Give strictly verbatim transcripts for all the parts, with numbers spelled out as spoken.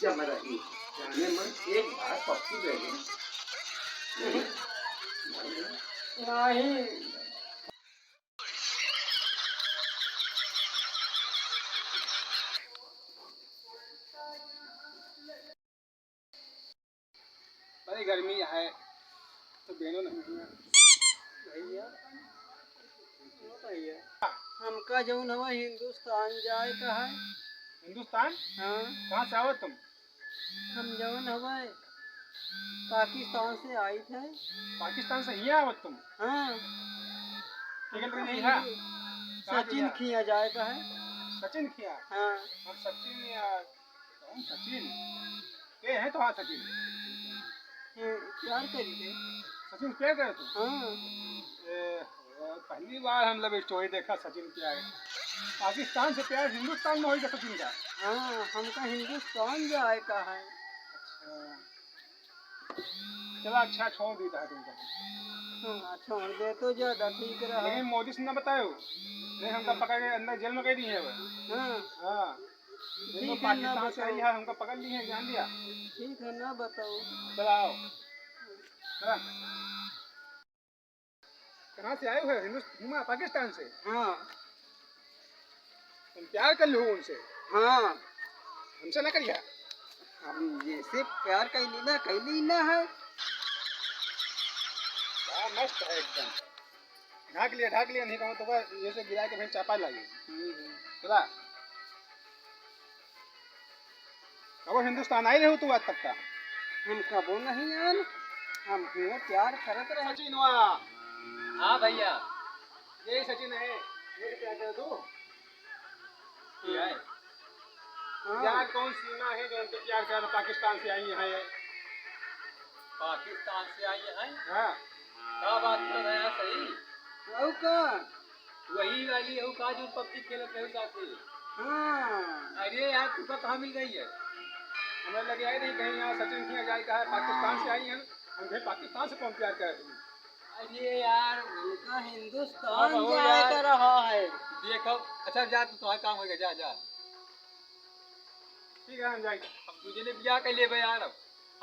जम रही, जाने मन एक बार पप्पू दे दे। नहीं। बड़ी गर्मी है, तो बेनो नहीं है। भैया, ओ भैया, हमका जौन हवा हिंदुस्तान जाए का है। हिंदुस्तान? हाँ। कहाँ से आवत तुम? हम जौन हवा पाकिस्तान से आई थे। पाकिस्तान से हियाँ आवत तुम? हाँ। ठीक है, तो ये है। कहाँ सचिन किया? किया जाए का है। सचिन किया? हाँ। हम सचिन या कौन सचिन? के है तो हाँ सचिन। ये प्यार करी थे। सचिन प्यार करे तू? हाँ। ए, पहली बार हम love story देखा सचिन प्यार। पाकिस्तान से प्यार हिंदुस्तान में होई का सचिन का? हाँ, हमका हिंदुस्तान जाए का है। अच्छा। चला अच्छा छोड़ दी था तुमको। हाँ, छोड़ दे तो ज्यादा ठीक रहा। लेकिन मोदी से ना बतायो। नहीं हमका पकड़ के अंदर जेल में कह दी है वो। हाँ। हाँ। ठीक है, ना पाकिस्तान से बताओ। आई है, हमका पकड़ ली है, जान लिया। ठीक है, ना बताओ। चला आओ। चला। कहाँ से आए हो? हिंदुस-, हुआ पाकिस्तान से? हाँ। तुम प्यार कर लो उनसे? हाँ। हमसे ना करिया। हम जैसे प्यार कैली ना, कैली ना है। क्या मस्त है एकदम। ढाक लिया, ढाक लिया, नहीं कहूँ तो बस ये से गिरा के फिर चापा लागी। हम्म। चला। कबो हिंदुस्तान आई रहे हो तू आज तक का? हम कबो नहीं आन, हम हुए प्यार करत रहे। सचिन हुआ। हाँ भैया। यही सचिन है, ये क्या कर तू? ये है। हाँ। यार कौन सीमा है जो उनके प्यार कर पाकिस्तान से आई है? पाकिस्तान से आई है? हाँ। का बात कर रहे हैं सही? और का? वही वाली हो का जो PUBG खेलत रहे साथे? हाँ। अरे यार, तुमका कहाँ मिल गई है? हमें लगे आई रही कहीं यहाँ सचिन किया जाए का है, पाकिस्तान से आई है, हम फिर पाकिस्तान से कौन प्यार करे तुम्हें? अरे यार, उनका हिंदुस्तान हाँ, बहू जाए यार। का रहा है। देखो, अच्छा जा, तू तुम्हारा काम हो गया, जा, जा। ठीक है, हम जाएंगे। हम तुझे ने ब्याह कर लेबे यार, अब।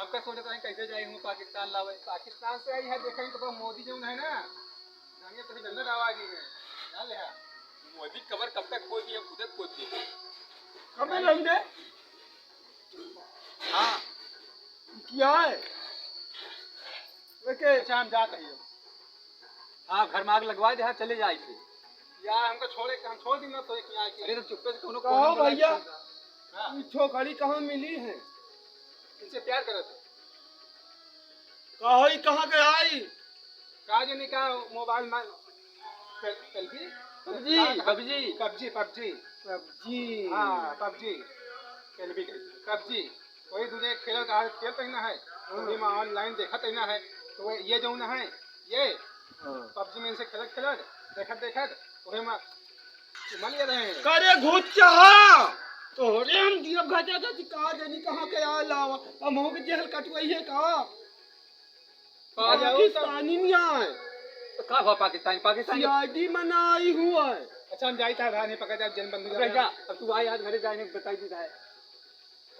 हमका सोचत रहे कैसे जाई हूँ पाकिस्तान लावे। पाकिस्तान से आई है, देखें तो मोदी जौन है ना, गाने तो डंडा आवाज ही है। जान ले है। मोदी कबर कब तक खोद दी, हम खुदे खोद दी। कब तक लगी रे? हाँ। क्या है? ओके। अच्छा, हम जात हई। हाँ, घर में आग लगवा दे, हाँ, चले जाए थे। यार, हमको छोड़े, हम छोड़ दी ना तो एक यहाँ की। अरे, तो चुप्पे से कोनो कहो कोने में भैया, लगा हाँ। ई छोकरी कहाँ मिली है? इनसे प्यार करत है। कहो, ई कहाँ के आई? का जाने का मोबाइल में सेल-, सेल्फी? PUBG, का-, PUBG। PUBG, PUBG। PUBG। हाँ, PUBG। सेल्फी के, PUBG। वही दूजे खेल का खेलत ही ना है। हाँ। वही में online देखत ही ना है। तो वह ये जौन है, ये हाँ। PUBG में इनसे खेलत खेलत, देखत देखत, वही में चुमा लिए रहे हैं। करे घुच्चा, तोहरे हम दियब घचा घच का जानी कहाँ के आ लावा, हम हो के जेल कटवाई है का? पाकिस्तानी नहीं आए। तो का हुआ पाकिस्तानी? पाकिस्तानी CID मना आई हुआ है। अच्छा, हम जाई था, नहीं पकड़ जाए, जेल बंद हो अबे जाए। जा, अब तू आ यार, घरे जाए, नहीं बताई दी है।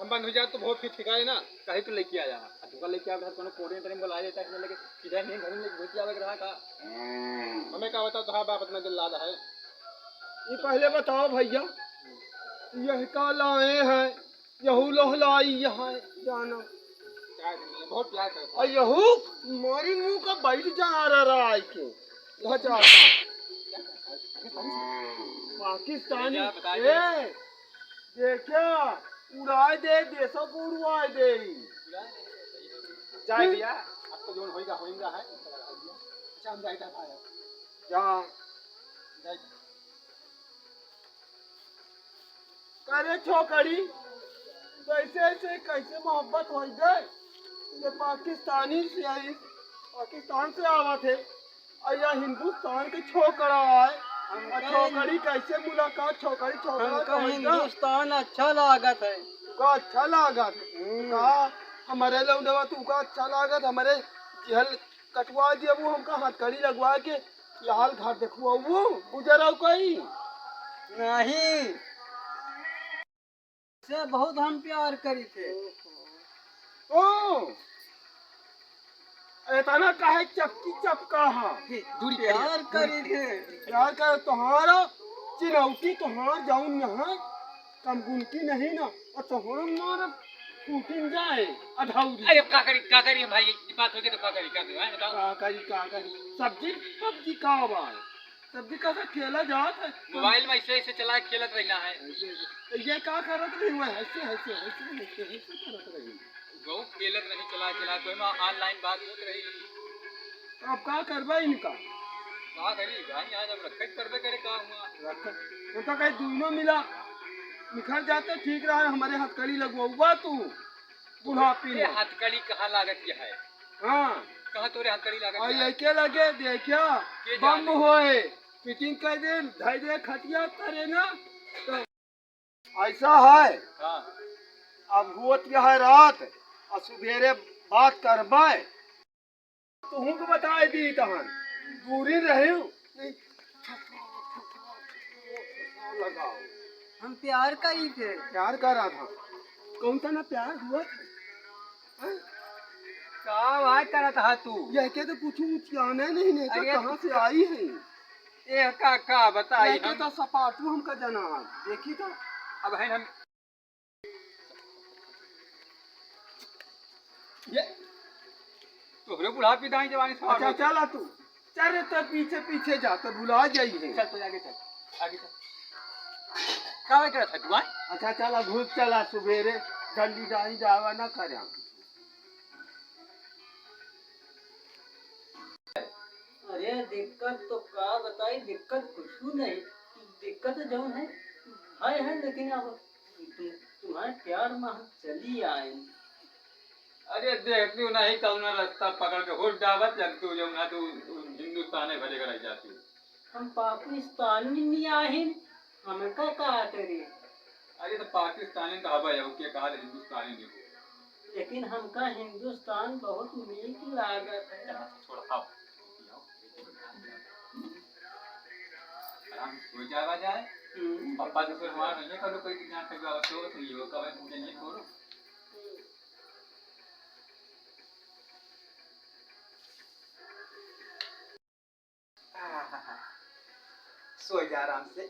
हम बंद हो जाए तो बहुत फिर ठिकाए ना। कहीं तो लेके आया, अब तुमका लेके आया, कोनो कोने तरे में बुला लेता है, इसमें लेके सीधा नहीं घर में लेके घुस जावे के रहा का? हमें का बताओ, तुम्हारा बाप इतना जल्लाद है। ये पहले बताओ भैया, यह का लाए हैं? यहू लोहलाई यहाँ जाना। प्यार करनी है, बहुत प्यार करता है। और यहू मारी मुंह का बैठ जा रहा है के। लहचा। पाकिस्तानी। भैया, बता दे। ए, देखा, उड़ाए दे, देशों को उड़वाए दे। जाए भैया, अब तो जोन होएगा, होएगा है। अच्छा, हम जाए था भारत। जा। जाए। अरे छोकरी, कैसे ऐसे कैसे मोहब्बत हो गए? ये पाकिस्तानी से आई, पाकिस्तान से आवत है, और यह हिंदुस्तान के छोकरा है, और हमका छोकरी कैसे मुलाकात, छोकरी छोकरा हमका तो होई ना। हिंदुस्तान अच्छा लागत है। तुका अच्छा लागत? हम्म। का हमारे लौंडवा तुका अच्छा लागत, हमारे जेल कटवा दिया, वो हमका हथकड़ी लगवा के लाल घाट देखुआ, वो गुजराव कई? नहीं। से बहुत हम प्यार करी थे। ओ, एतना काहे चपकी चपका हा? हे, दूरी प्यार करी थे। प्यार कर तोहारा चिनौटी तोहार जाऊन यहाँ कम गुनती नहीं ना, और तोहरा मार फूटिन जाए अधौरी। अरे का करी, का करी भाई, ये बात हो गई तो का करी, का करी, हैं, बताओ। का करी, का करी? सब्जी, सब्जी का बा? तब भी कैसे खेला जात है? मोबाइल में ऐसे ऐसे चला के खेलत रहना है। ऐसे, ऐसे। तो ये का करत रही हुआ? ऐसे, ऐसे, ऐसे, ऐसे, ऐसे करत रही। बहुत खेलत रही, चला, चला, कोई में online बात होत रही। तो अब का करबा इनका? का करी भाई, यहाँ जब रखे के करबे करे, का हुआ? रखे। उनका कहीं दूनो मिला, निखर जाते ठीक रहा, हमारे हथकड़ी लगवा तू। बुढ़ापी ये में। हथकड़ी कहाँ लागत के है? हाँ। कहाँ तोरे हथकड़ी लागत और के है? ये के लगे देखिया, के बम जाने? होए, fitting कर दे, धर दे खटिया तरे ना, तो ऐसा है। हाँ। अब होत क्या है रात, और सुबेरे बात करबे। तुहूँ को बताए दी तहन, दूरी रही। लगाओ। हम प्यार करी थे। प्यार करा था। कौन सा ना प्यार हुआ था? हैं? का बात करत हा तू? ये के तो कुछ उचियाने नहीं, नहीं तो अरे कहाँ से आई है? ए का, का बताई ये के हम? तो सपाटू हमका जना। देखी तो। अब है हम ये तोहरे बुढ़ापी दाई जवानी सवार अच्छा, होती। चला तू। चल रे, तो पीछे पीछे जा, तो भुला जाई है। चल, तो आगे चल, आगे चल। का करत है तू, आय? अच्छा, चला, घुस चला, सुबेरे जल्दी दाई जावा ना करे। अरे, दिक्कत तो का बताई, दिक्कत कुछ नहीं। दिक्कत जौन है, है, है, लेकिन अब तुम, तुम्हारे प्यार में हम चली आए। अरे, देखती हूँ नहीं, कौन रास्ता पकड़ के होट डावत, जब तू जौन है, तू हिंदुस्ताने भरे के रह जाती। हम पाकिस्तानी नहीं आहिन, हमका का करे? अरे तो पाकिस्तानी तो हवा है, ओके कहा हिंदुस्तानी नहीं हो। लेकिन हमका हिंदुस्तान बहुत नीक लागत है। यहाँ से छोड़, आओ। आराम से सो जावा जाए। हम्म। पप्पा से फिर वहाँ नहीं करो कोई दिक्कत है, जो तो ये होगा, मैं पूछे नहीं छोड़ो। सो जा आराम से।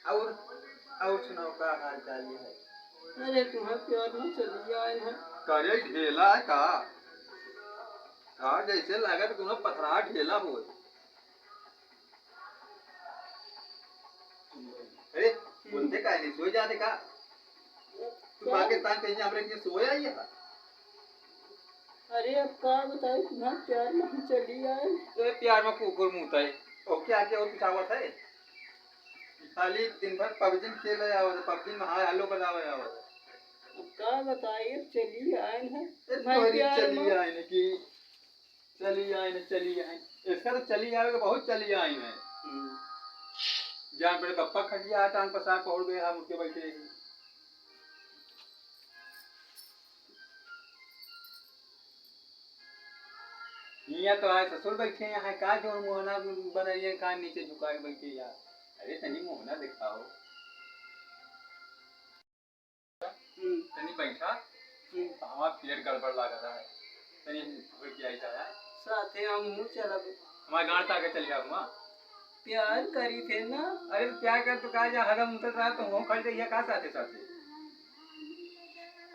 और, और सुनाओ, का हाल चाल ये है? अरे, तुम्हें प्यार में चली आए हैं। करे ढेला है का? का जैसे लागत कोनो पथरा ढेला होय। अरे, बोलते काहे नहीं? सोए जाते का? तू क्या? पाकिस्तान कहीं हमरे के सोया ही है? अरे, अब का बताई, तुम्हार प्यार में हम चली आए। तो ये प्यार में कुकुर मुंहता है। ओके, आके और कुछ आवत है? खाली दिन भर पबजी में खेले आवत है, पबजी में हाय हेलो बनावे आवत है। अब का बताई, अब चली आए हैं। ए, तुम्हार तोहरी प्यार चली में। आए ने कि चली आइन, चली आइन। इसका तो चली आवे के बहुत चली आइन है। हम्म। जान पड़े पप्पा खटिया टांग पसार पहुड़ गए, हम उठ के बैठे रही। हियाँ तो आए ससुर बैठे हैं, का जो मोहना बनइए, का नीचे झुका के बैठे यार। अरे तनी मोहना दिखाओ। हम्म। तनी बैठा। हम्म। हमार पेट गड़बड़ लागत है। तनी घुर के आई जाए। साथे हम हूँ चलब। हमारे गांड ताके चल गया हुआ। प्यार करी थे ना। अरे तो प्यार कर तो का जा हगम उतर रहा तो हम खड़ जाइए का साथे साथे।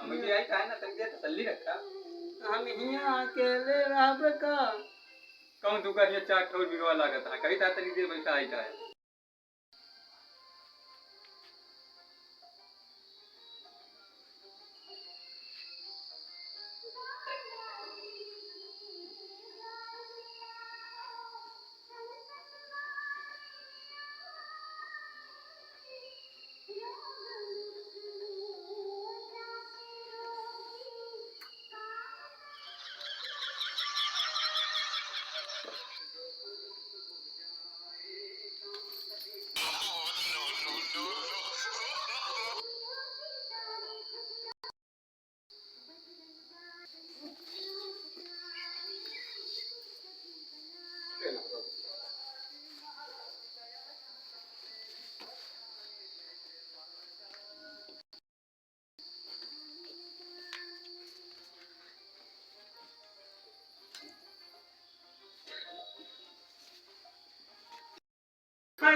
हम भी आई काहे ना तनी देर तसल्ली रखा। हम हियाँ अकेले रहबे का? कहूँ तू कहिए चार ठोर बिगवा लागत है। कही था तनी देर बैठा आई जाए।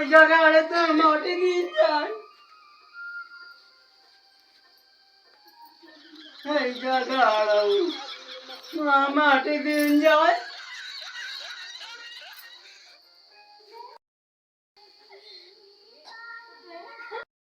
जगाड़े तो माटी गिर जाए। हे जगाड़ो, हाँ, माटी गिर जाए।